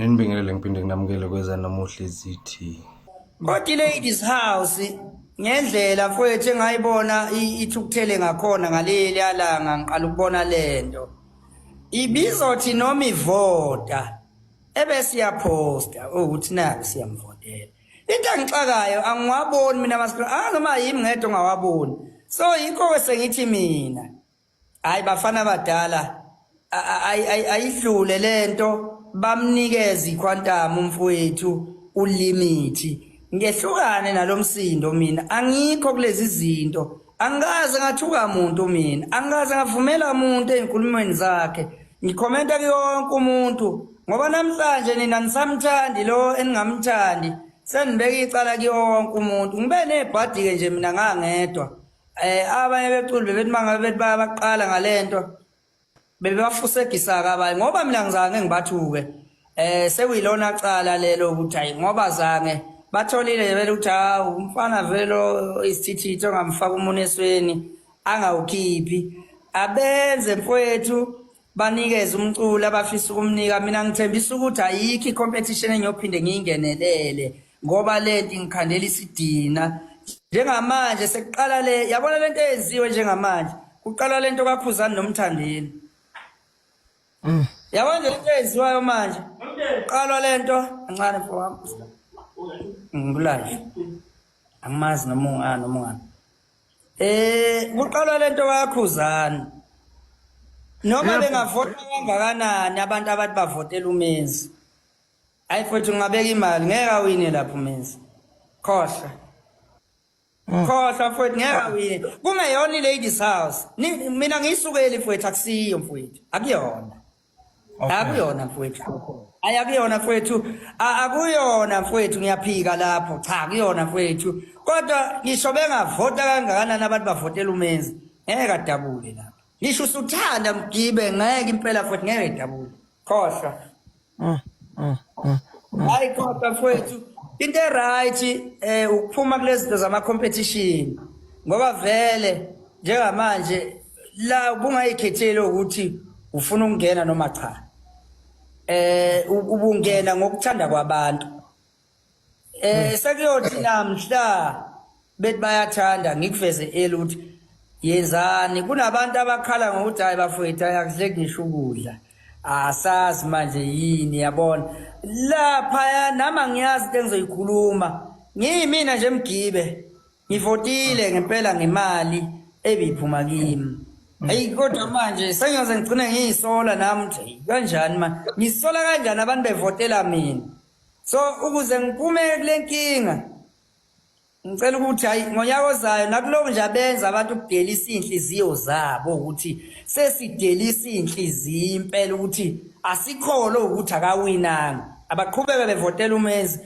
Nginibingelele ngiphinde nginamukele kwezanamuhla ezithi Kodwa i-ladies house ngendlela mfowethu engayibona ithukuthele ngakhona ngaleli langa ngiqala ukubona lento. Ibizothi noma ivota ebese iyaphosta ukuthi naku siyamvotela. Into engixakayo angiwaboni mina ama ah noma yimi ngedwa ongawaboni. So yikho ke sengithi mina hayi bafana badala ayidlule lento bamnikeze iquantum umfowethu ulimithi ngehlukane nalomsindo mina angikho kulezi zinto angikaze ngathuka muntu mina angikaze ngavumela muntu ezinkulumweni zakhe ngikhomenta kuyonke umuntu ngoba namhlanje nina nisamthandi lo eningamthandi senibeka icala kuyonke umuntu ngibe nebhadi-ke nje mina ngangedwa eh abanye beculi bebethi mangabe bethi bayabaqala ngalento bebafusegisa kabanye ngoba mina ngizange ngibathuke eh sekuyilona cala lelo ukuthi hayi ngoba zange batholile vele ukuthi hawu umfana vele isithithithi ongamfaka umuntu esweni angawukhiphi abenze mfowethu banikeze umculo abafisa ukumnika mina ngithembisa ukuthi ayikho i-competition engiyophinde ngiyingenelele ngoba lento ingikhandela isidina njengamanje sekuqala le yabona lento eyenziwe njengamanje kuqala lento kaKhuzani noMthandeni mm. yabona nje lento eyenziwayo manje kuqalwa lento kancane mfowami ngikulive angimazi noma ungani noma ungani Eh kuqalwa lento kaKhuzani. Noma bengavota kangakanani abantu abathi bavotela uMenzi. Hayi mfowethu ngingabeka imali ngeke awine lapho uMenzi. Khohlwa. Khohlwa mfowethu ngeke awine. Kungeyona i-ladies house. Mina ngiyisukeli mfowethu akusiyo mfowethu. Akuyona. Okay. Akuyona mfowethu. Hayi akuyona mfowethu. Akuyona mfowethu ngiyaphika lapho. Cha akuyona mfowethu. Kodwa ngisho bengavota kangakanani abantu bavotela uMenzi. Ngeke adabule lapho. Ngisho usuthanda mgibe ngeke impela futhi ngeke edabule. Khohlwa. Hayi kodwa mfowethu into eright eh ukuphuma kulezi zinto zama competition ngoba vele njengamanje la ubungayikhetheli ukuthi ufuna ukungena noma cha eh ubungena ngokuthanda kwabantu eh sekuyothi namhla bethi bayathanda ngikuveze eli ukuthi yenzani kunabantu abakhala ngokuthi hayi bafowethu ayakudleki ngisho ukudla asazi manje yini yabona lapha nami angiyazi into engizoyikhuluma ngiyimina nje mgibe ngivotile ngempela ngemali ebiphuma kimi Hey kodwa manje sengiyoze ngigcine ngiyisola nami ukuthi kanjani manje ngisola kanjani abantu bevotela mina so ukuze ngiphume kule nkinga ngicela ukuthi hayi ngonyaka ozayo nakuloko nje abenza abantu ukudelisa iy'nhliziyo zabo ukuthi sesidelisa iy'nhliziyo impela ukuthi asikholo ukuthi akawinanga abaqhubeke bevotela umenzi.